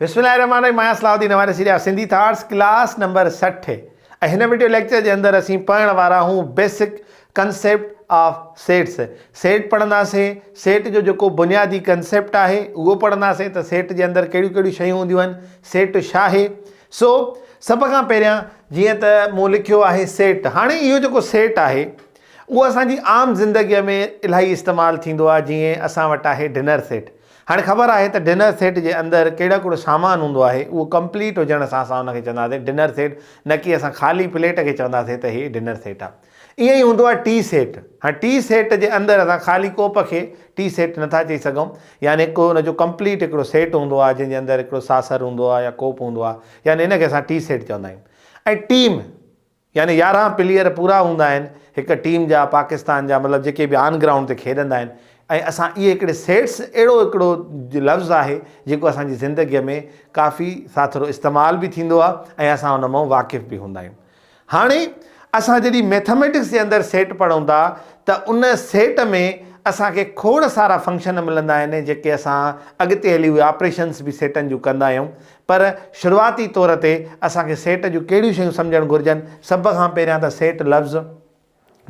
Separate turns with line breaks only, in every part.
بسم الله الرحمٰن الرحيم مان صلاح الدين اوهان ڏسي رهيا سنڌي ٿاٽس ڪلاس نمبر 60 ۽ هن وڊيو ليڪچر جي اندر اسين پڙهڻ وارا آهيون basic concept of sets set پڙهنداسين سيٽ جو جيڪو بنيادي ڪنسيپٽ آهي اهو پڙهنداسين ته سيٽ جي اندر ڪهڙيون ڪهڙيون شيون هونديون آهن سيٽ ڇا آهي سو سڀ کان پهريان جيئن ته مون لکيو آهي سيٽ هاڻي اهو جيڪو سيٽ آهي اهو اسان جي عام زندگي ۾ الاهي استعمال ٿيندو آهي جيئن اسان وٽ آهي ڊنر سيٽ هاڻي خبر آهي ته ڊنر سيٽ جي اندر ڪهڙو ڪهڙو سامان هوندو آهي، اهو ڪمپليٽ هجڻ سان اسان ان کي چونداسين ڊنر سيٽ، نه ڪي اسان خالي پليٽ کي چونداسين ته هي ڊنر سيٽ آهي. ائين ئي هوندو آهي ٽي سيٽ. هاڻي ٽي سيٽ جي اندر اسان خالي ڪوپ کي ٽي سيٽ نٿا چئي سگهون، يعني هڪ ان جو ڪمپليٽ هڪڙو سيٽ هوندو آهي جنهن جي اندر هڪڙو ساسر هوندو آهي يا ڪوپ هوندو آهي، يعني ان کي اسان ٽي سيٽ چوندا آهيون. ۽ ٽيم. يعني 11 پليئر پورا هوندا آهن هڪ ٽيم جا پاڪستان جا مطلب جيڪي به آن گرائونڊ تي کيڏندا آهن ۽ اسان اهي هڪڙي سيٽس اهڙو هڪڙو لفظ آهي جيڪو اسان جي زندگي ۾ ڪافي ساٿرو استعمال به ٿيندو آهي ۽ اسان ان مان واقف به هوندا آهيون هاڻي اسان جڏهن ميٿاميٽڪس جي اندر سيٽ پڙهون ٿا ته ان سيٽ ۾ اسان کي کوڙ سارا فنڪشن ملندا آهن جيڪي اسان اڳتي هلي اهي آپريشنس به سيٽن جون ڪندا آهيون پر شروعاتي طور تي اسان کي سيٽ جون ڪهڙيون شيون سمجهڻ گهرجن؟ سڀ کان پهريان ته سيٽ لفظ،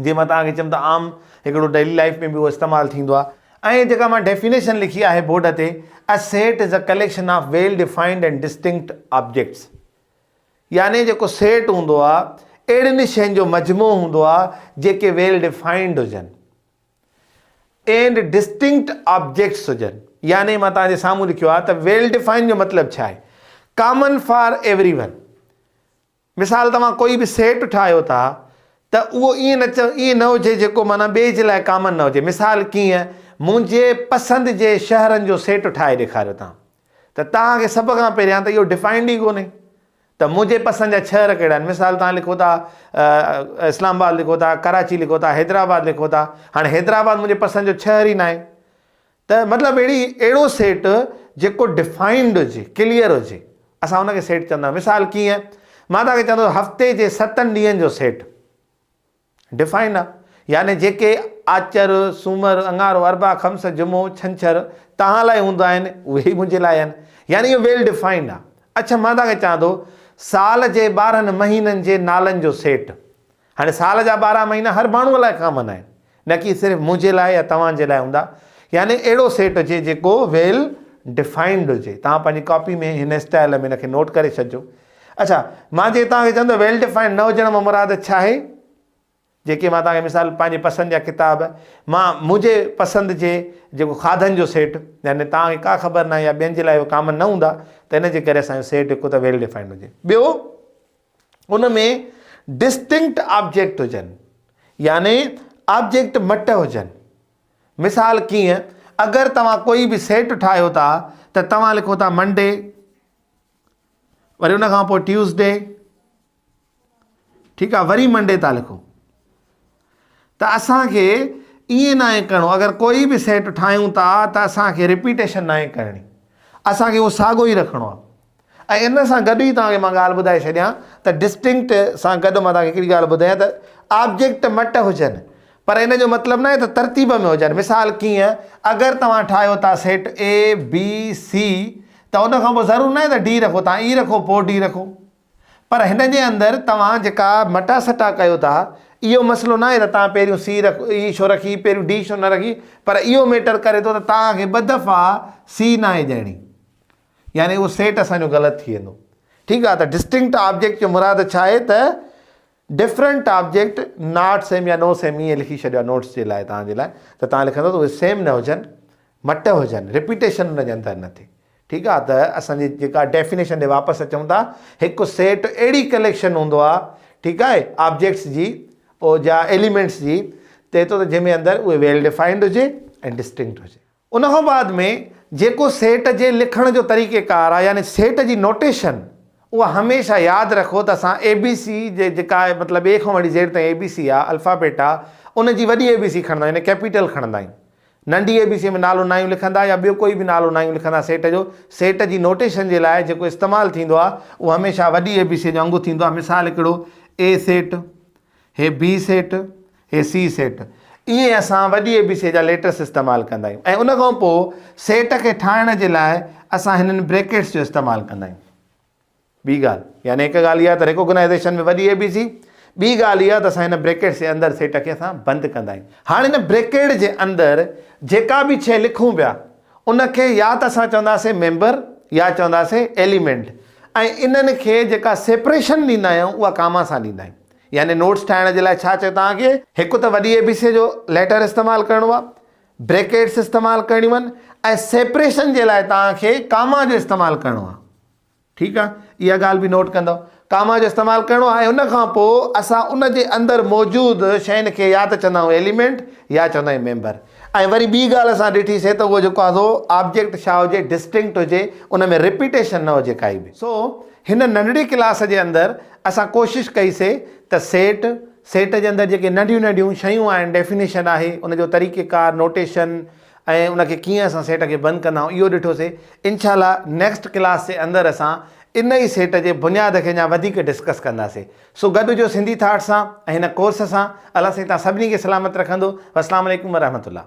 جيئن مان توهان کي چيم ته عام هڪڙو ڊيلي لائيف ۾ به اهو استعمال ٿيندو آهي. ۽ جيڪا مان ڊيفينيشن لکي آهي بورڊ تي، A set is a collection of well defined and distinct objects. يعني جيڪو سيٽ هوندو آهي، اهڙين شين جو مجموعو هوندو آهي، جيڪي ويل ڊيفائنڊ هجن. اينڊ ڊسٽنڪٽ آبجيڪٽس هجن يعني مان توهان جي سامهون لکيو آهي ته ويل ڊفائن جو مطلب ڇا آهي ڪامن فار ايوري ون مثال توهان ڪوئي به سيٽ ٺاهيو ٿا ته اهو ائين نه چئو ائين نه هجي جيڪو معنيٰ ٻئي جي لاء ڪامن نه هجي مثال ڪيئن منهنجي پسند جي شهرن جو سيٽ ٺاهي ڏيکاريو توهان ته توهان کي سڀ کان پهريان ته اهو ڊفائنڊ ئي ڪونهي ته منهنجي پسند جا شهر ڪهڙا آهن؟ مثال توهان لکو ٿا اسلام آباد لکو ٿا، ڪراچي لکو ٿا، حيدرآباد لکو ٿا، هاڻي حيدرآباد منهنجي پسند جو شهر ئي ناهي ته مطلب اهڙي اهڙو سيٽ جيڪو ڊفائنڊ هجي، ڪليئر هجي، اسان ان کي سيٽ چوندا آهيون. مثال ڪيئن؟ مان توهان کي چوندس هفتي جي ستن ڏينهن جو سيٽ. ڊفائن آ يعني جيڪي آچر، سومر، اڱارو، اربع، خمس، جمعو، ڇنڇر توهان لاء هوندا آهن اهي ئي منهنجي لاء آهن يعني اهو ويل ڊفائنڊ آ. اڇا مان توهان کي چوان ٿو سال جي 12 مهينن جي نالن جو سيٽ. هاڻي سال جا 12 مهينا هر ماڻهوء لاء ڪامن آهن نه ڪي صرف منهنجي لاء يا توهان جي لاء هوندا يعني اهڙو سيٽ هجي جيڪو ويل ڊفائنڊ هجي. توهان پنهنجي ڪاپي ۾ هن اسٽائل ۾ هن کي نوٽ ڪري ڇڏجو. اڇا مان جي توهان کي چوندو ويل ڊفائنڊ نه هجڻ مان مراد ڇا آهي؟ جيڪي مان توهان کي مثال پنهنجي پسند جا ڪتاب مان منهنجي پسند جي جيڪو کاڌن جو سيٽ يعني توهان کي ڪا خبر ناهي يا ٻين جي لاء اهو ڪامن نه هوندا ته ان جي ڪري اسان جو سيٽ هڪ ته ويل ڊفائنڊ هجي ٻيو ان ۾ ڊسٽنڪٽ آبجيڪٽ هجن يعني آبجيڪٽ مٽ هجن مثال ڪيئن اگر توهان ڪوئي به سيٽ ٺاهيو ٿا ته توهان لکو ٿا منڊي وري ان کان پوء ٽيوزڊي ٺيڪ آ وري منڊي ٿا لکو ته اسان کي ائين ناهي ڪرڻو اگر ڪوئي به سيٽ ٺاهيون ٿا ته اسان کي رپيٽيشن ناهي ڪرڻي اسان کي اهو ساڳو ئي رکڻو آ ۽ ان سان گڏ ئي توهان کي مان ڳالهه ٻڌائي ڇڏيان ته ڊسٽنڪٽ سان گڏ مان توهان کي هڪڙي ڳالهه ٻڌايان ته آبجيڪٽ مٽ هجن پر ان جو مطلب ناهي ته ترتيب ۾ هجن. مثال ڪيئن، اگر توهان ٺاهيو ٿا سيٽ اي، بي، سي ته ان کان پوء ضرور ناهي ته ڊي رکو، توهان اي رکو پوء ڊي رکو. پر هن جي اندر توهان جيڪا مٽا سٽا ڪيو ٿا، اهو مسئلو ناهي ته توهان پهريون سي رکو، اي ڇو رکي، پهريون ڊي ڇو نه رکي، پر اهو ميٽر ڪري ٿو ته توهان کي ٻه دفعا سي ناهي ڏيڻي. يعني اهو سيٽ اسان جو غلط ٿي ويندو. ٺيڪ آهي ته ڊسٽنڪٽ آبجيڪٽ جو مراد ڇا آهي ته ڊفرنٽ آبجيڪٽ not same يا نو سيم ائين لکي ڇڏيو آهي نوٽس جي لاء توهان جي لاء ته توهان لکندو ته اهي سيم نه هجن مٽ هجن رپيٽيشن ان جي اندر نه ٿئي ٺيڪ آهي ته اسان جي جيڪا ڊيفينيشن ڏي واپس اچون ٿا هڪ سيٽ اهڙي ڪليڪشن هوندو آهي ٺيڪ آهي آبجيڪٽس جي او جا ايليمينٽس جي تي ٿو ته جنهن ۾ اندر اهي ويل ڊفائنڊ هجي ۽ ڊسٽنڪٽ هجي. ان کان بعد ۾ جيڪو سيٽ جي لکڻ جو طريقي ڪار آهي يعني سيٽ جي نوٽيشن اها هميشه ياد رکو ته اسان اي بي سي جي جيڪا مطلب اي کان وٺي زيڊ تائين اي بي سي آهي الفابيٽ آهي ان جي وڏي اي بي سي کڻندا آهيون يعني ڪيپيٽل کڻندا آهيون ننڍي اي بي سي ۾ نالو ناهيون لکندا يا ٻيو ڪوئي به نالو ناهيون لکندا سيٽ جو سيٽ جي نوٽيشن جي لاء جيڪو استعمال ٿيندو آهي اهو هميشه وڏي اي بي سي جو انگ ٿيندو آهي مثال هڪڙو اي سيٽ هي بي سيٽ، هي سي سيٽ. ائين اسان وڏي اي بي سي جا ليٽرس استعمال ڪندا آهيون ۽ ان کان پوء سيٽ کي ٺاهڻ جي لاء اسان هنن بريڪيٽس جو استعمال ڪندا آهيون. ٻي ڳالهه يعني هڪ ڳالهه اها ته ريڪوگنائيزيشن ۾ وڏي اي بي سي، ٻي ڳالهه اها ته اسان هن بريڪيٽس جي اندر سيٽ کي اسان بند ڪندا آهيون. هاڻ هن بريڪيٽ جي اندر جيڪا به شيء لکون پيا ان کي يا ته اسان چونداسين ميمبر يا چونداسين ايليمينٽ ۽ انهن کي جيڪا سيپريشن ڏيندا آهيون اها ڪاما سان ڏيندا آهيون. يعني نوٽس ٺاهڻ جي لاء ڇا چيو توهان کي؟ هڪ ته وڏي اي بي سي جو ليٽر استعمال ڪرڻو آهي، بريڪيٽس استعمال ڪرڻيون آهن ۽ سيپريشن جي لاء توهان کي ڪاما جو استعمال ڪرڻو آهي. ٺيڪ آ اها ڳالهه به نوٽ ڪندؤ. ڪاما جو استعمال ڪرڻو آهي ۽ ان کان پوء اسان ان جي اندر موجود شين کي يا ته چوندا آهيون ايليمينٽ يا چوندا آهيون ميمبر ۽ وري ٻي ڳالهه اسان ڏٺي سي ته اهو جيڪو آهي سو آبجيڪٽ ڇا هجي ڊسٽنڪٽ هجي ان ۾ رپيٽيشن نه هجي ڪائي به. سو هن ننڍڙي ڪلاس جي اندر اسان ڪوشش ڪئي سي ته سيٽ، سيٽ جي اندر جيڪي ننڍيون ننڍيون شيون آهن ڊيفينيشن آهي ان جو طريقيڪار نوٽيشن ۽ ان کي ڪيئن اسان سيٽ کي بند ڪندا آهيون اهو ڏٺو سي انشاء الله نيڪسٽ ڪلاس جي اندر اسان ان ئي سيٽ جي بنياد کي اڃا وڌيڪ ڊسڪس ڪنداسي سو گڏ هجو سنڌي ٿاٽ سان ۽ هن ڪورس سان الله سائين توهان سڀني کي سلامت رکندو والسلام عليڪم ورحمة الله.